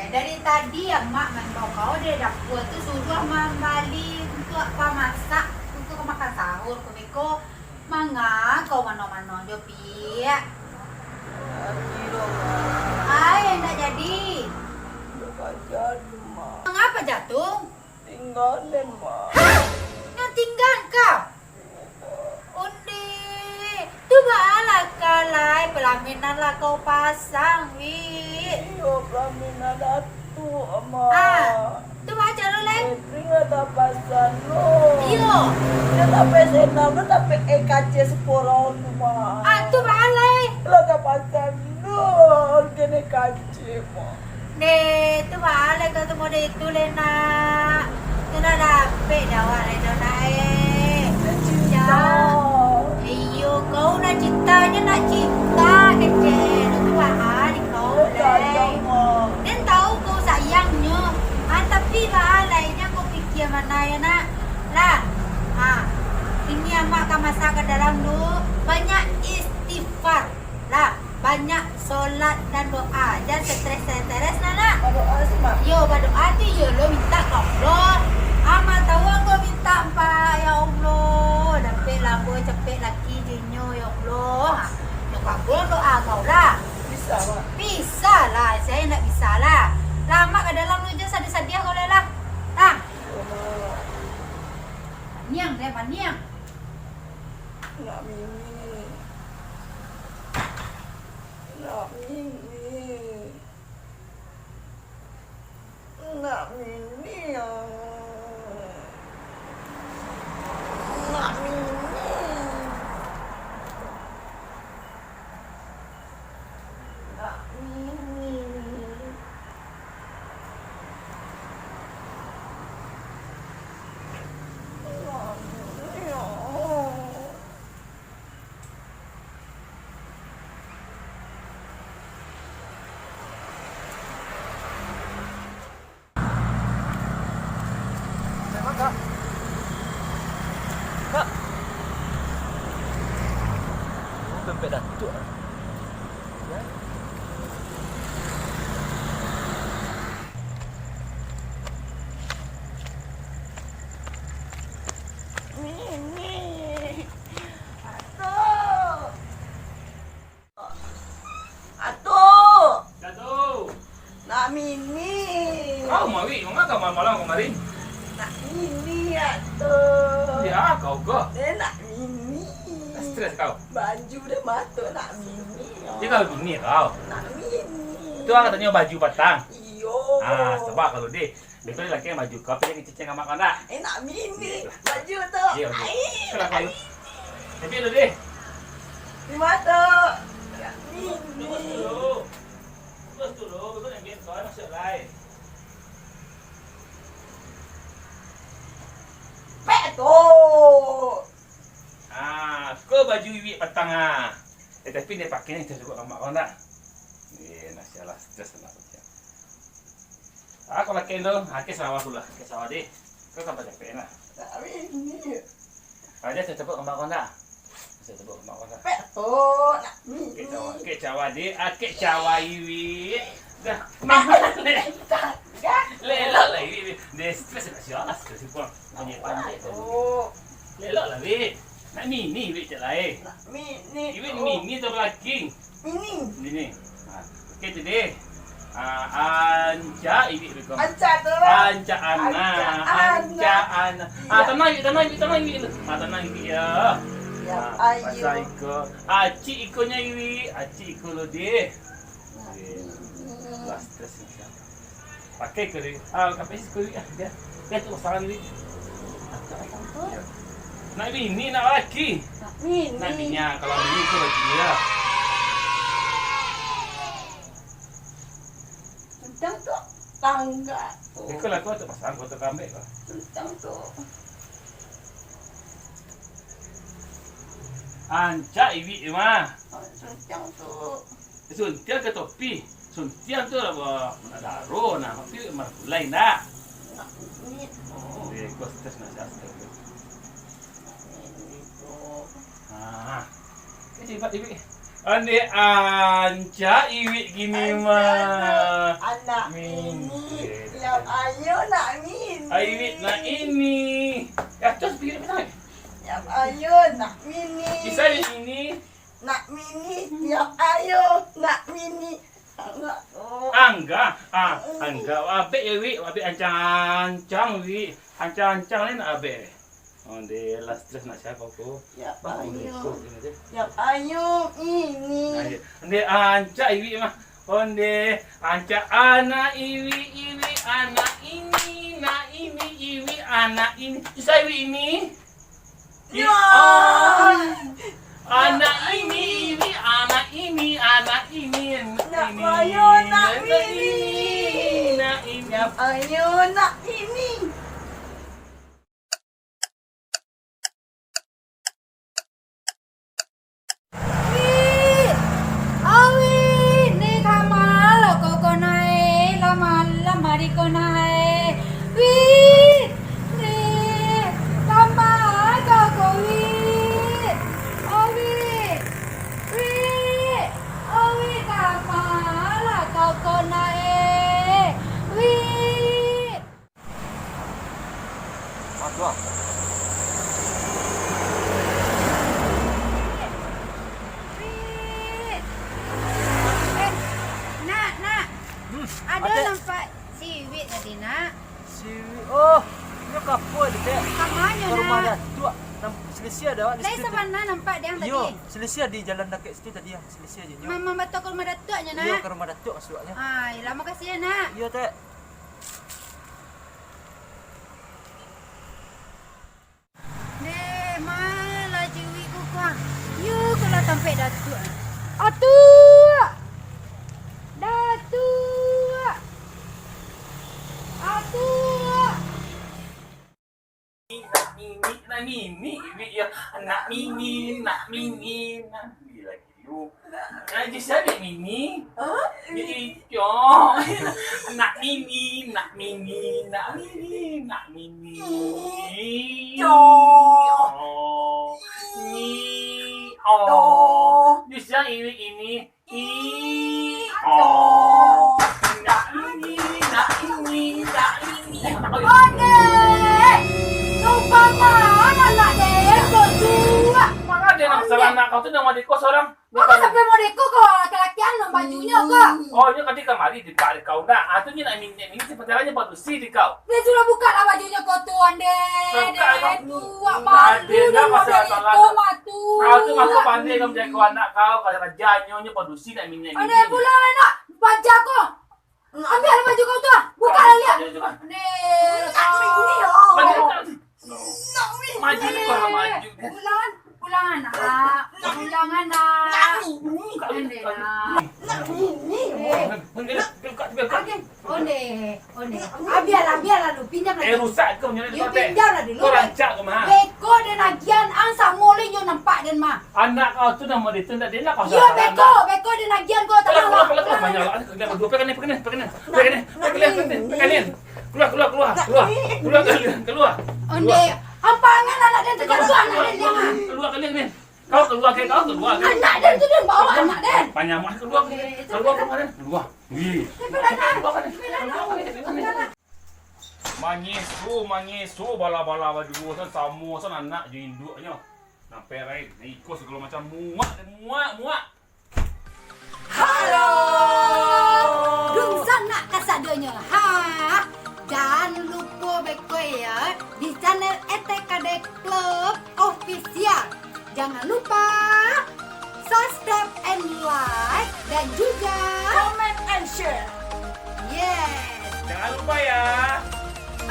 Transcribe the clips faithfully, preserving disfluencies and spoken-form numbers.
Dari tadi amak maimbau kau dari dapua tu, suruah mambali untuak pamasak, untuak makan sahur ko beko. Manga kau mano-mano jo, Piak? Ai, ndak jadi. Ndak jadi, Mak. Mangapa jatuah? Tinggalan, Mak. Hah? Nan tinggalan kau? Undi, tu baa lah ka lai, pelaminan lah kau pasang, Wi. Iyo, pelaminan Datuak, Mak. Ah, tu baa caro lai? Catering lah tapasang lo. Iyo. Iyo, tapi senang tu, tapi eh, kaca seporo tu, Mak. Ah, tu baa lai? Lah tapasang lo, kene kaca. Deh, tu baa lai kau tu model itu lai, Nak. Tu lah dapek dek awak lai tu, Nak, eh. Nak cinta. Iyo, kau nak cinta, nyo nak cinta kecek. Tu baa di kau lai. Den tahu kau sayangnyo. Ah, tapi baa lai, nyo kau pikia mano yo, Nak. Lah. Ah. Kini amak ka masak ka dalam tu. Banyak istighfar. Lah, banyak solat dan doa. Jan stres-stres, nah, Nak. Badoa sih, Mak. Yo, badoa tu yo lo minta ka Allah. Amak tahu angkau minta, Mak, ya Allah, dapek labo capek laki jo inyo, ya Allah. Ha, yo kabul doa kau lah. Bisa, Mak. Bisa lah, sia ndak bisa lah. Lah, amak ka dalam tu, jan sadiah-sadiah kau lai lah. Nah. Yo, Mak. Maniang, deh, maniang. Nak mini. Nak mini. Nak mini, ah. Nak mini. Nak mini. Nak mini, ah. Memang, Kak. Kak. Oh, pempek Datuak. Ya. Mini. Aduh. Atuk! Datu! Nak mini. Kau, Mawik, manga kau malam-malam kamari? Nak mini, Atuk. Ya, kau ko. Eh, nak mini. Stres kau. Baju dah matok nak mini. Dia kau mini kau. Nak mini. Itu ang katonyo baju patang. Iyo. Ah, sebab kalau deh. Beko laki baju kau, tapi kecek-kecek amak kau ndak? Eh, nak mini baju tu. Iyo, baju. Ai, kenapa lu? Tapi lu deh. Di mata. Nak mini. Terus dulu. Terus dulu, beko nak ambil kau masuk lai. Pek tu. Ah, ko baju iwik patang ah. Eh, tapi dia pakai ni, terus buat amak kau ndak? Eh, nak sialah, terus nak pakai. Ah, kau pakai tu, ah, ke sawah tu lah, ke sawah deh. Kau kan capek lah. Tapi ini. Aja saya tepuk kembang kau ndak? Saya tepuk kembang kau ndak? Pek tu, nak ni. Kek cawa, kek cawa deh, ah, kek cawa iwik. Dah, mama lelak. Lelak lah iwik. Dia stres nak sialah, stres pun. Banyak-banyak tu. Lelak lah, Wik. Nak mini, Wik, cak lai. Nak mini. Iwik mini atau balaking? Mini. Mini. Ha, oke, tu deh. Ha, ancak iwik beko. Ancak tu. Ancak anak. Ancak anak. Ancak anak. Ha, tanang iwik, tanang iwik, tanang iwik tu. Ha, tanang iwik ya. Ya, ha, ayo. Pasal iko. Acik ikonyo iwik, acik iko lo deh. Oke. Lah, stres ni. Pakai ke, Ri? Ah, pakai si Ri, ah, dia. Dia tu pasangan, Ri. Nak bini, nak laki? Nak bini. Nak bini, kalau bini tu laki dia. Kencang tu tangga tu. Iko lah kau tu pasang, kau tu kambek kau. Kencang tu. Ancak iwik mah. Kencang tu. Suntiang ka topi. Suntiang tu lah, ba-, nak daro, nah, tapi marapulai ndak? Nak kunyit. Oh, eh, kau stres nak siap, stres. Nak kunyit tu. Ah. Ni cepat, cepat. Ondeh, rancak Iwik kini mah. Anak mini, tiap ayo nak mini. Iwik nak ini. Ya, terus pikir benar. Tiap ayo nak mini. Kisah ini. Nak mini, tiap ayo nak mini. Angga, ah, angga, abek ya, Wik, abek ancang-ancang, Wik, ancang-ancang ni nak abek. Ondeh, lah stres nak siapa ko? Tiap ayo, tiap ayo ini. Nah, iya. Ondeh, rancak Iwik mah. Ondeh, rancak anak Iwik, Iwik anak ini, nak ini, Iwik anak ini. Bisa Iwik ini? Yo. Anak ini, ini, anak ini, anak ini, nak ini, payo, nak ini, ini, nak ini. Nak payo, nak ini. Wik, oh Wik, ni kama lo koko nai, lama-lama di ko nai. Wik, ni kama koko Wik. Oh Wik, Wik, oh Wik, kama lo koko nai. Wik. Ah, tu ah. Wik. Eh, nak, nak. Hmm, ado atek nampak si Wik tadi, nak? Si Wik, oh, inyo ka apo tadi, Tek? Ka manyo, nak? Ka rumah Datuak. Nam-, silisia ado awak di situ, Tek. Sabana nampak dek ang tadi. Iyo, silisia di jalan dakek situ tadi, ah. Silisia jo inyo. Mama batua ka rumah Datuak nyo, nak? Iyo, ka rumah Datuak masuaknyo. Ah, iyolah, makasih ya, nak. Iyo, Tek. Deh, malah Wik ko, kuah. Yo, kalau tampek Datuak. Atuak! Datuak! Atuak! Nak mini, nak mini, Wik, yo. Nak mini, nak mini, nak mini lagi, yo. Aji sia dek mini. Hah? Dek Icok. Nak mini, nak mini, nak mini, nak mini. Icok. Oh. Ni. Oh. Aji sia Iwik ini. Icok. Nak mini, nak mini, nak mini. Ondeh. Sumpah mah, anak deh, kau tu. Manga ado nan salah anak kau tu, nan mode ko surang. Kau sampai mode ko, kau laki-lakian lo bajunyo ko. Oh, nyo tadi kamari di pak kau nak. Ah, tu nyo nak minyak mini, sebentar aja padusi di kau. Dia sudah buka lah bajunyo kau tu, ondeh. Buka deh, kau. Tuak balu dah mode ko mah tu. Kau tu mako pandai kau manjago anak kau, kau raja nyo, nyo padusi nak minyak mini. Ondeh, pulang lah nak. Baja ko. Ambiak lah baju kau tu ah. Buka lah liak. Ni, kau. Baju kau. Maju ni, kau maju. Pulang, pulang anak. Pulang anak. Ondeh lah. Buka, buka. Okey. Ondeh, ondeh. Ah, bialah, bialah lu. Pinjam lah. Eh, rusak kau punya ni. Yo, pinjam lah dulu. Kau rancak kau mah. Beko den agian ang samo le yo nampak den mah. Anak kau tu namo ditu ndak, dia nak kau. Iyo, beko, beko den agian kau tanah lah. Keluar, keluar, keluar. Banyak lah. Keluar, keluar, pegang ni, pegang ni, pegang ni. Pegang ni, pegang ni, pegang ni. Keluar, keluar, keluar, keluar. Keluar, keluar, keluar. Ondeh, ampangan anak den terjatuh, anak den jangan. Keluar, keluar, keluar. Kau keluar ke, kau keluar ke. Anak den tu den bawa anak den. Panyamak keluar ke. Keluar, keluar, keluar. Wih. Keluar ke. Mangisu, mangisu, bala-bala baduo san, samo san anak jo induaknyo. Nan perai, nan iko sagalo macam, muak, muak, muak. Halo. Dunsanak kasadonyo. Ha. Jan lupo beko yo di channel Etek Kadai Club Official. Jangan lupa subscribe and like dan juga comment and share. Yes. Jangan lupa ya.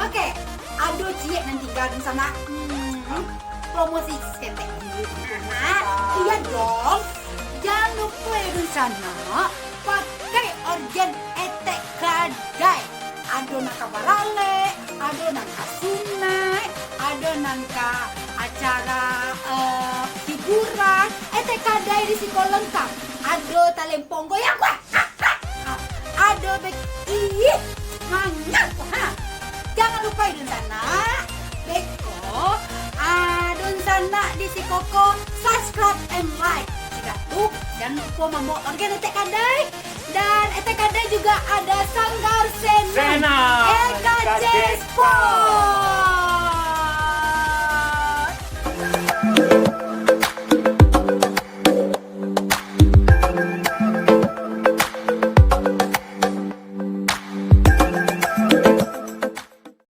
Oke, ado ciek nan tingga dunsanak. Hmm, promosi saketek dulu. Nah, iyo dong. Jan lupo yo dunsanak, pakai orgen Etek Kadai. Ado nan ka baralek, ado nan ka sunat, ado nan ka acara, eh, hiburan. Etek Kadai di siko lengkap. Ado talempong goyang kuah. Ado be-, ih, mangap, ha. Jangan lupa, dunsanak, beko, ah, dunsanak di siko ko, subscribe and like. Datuak, jangan lupa mambawa bagian etek kadai. Dan etek kadai juga ada Sanggar Senam, Senam, E K C E K C Sport.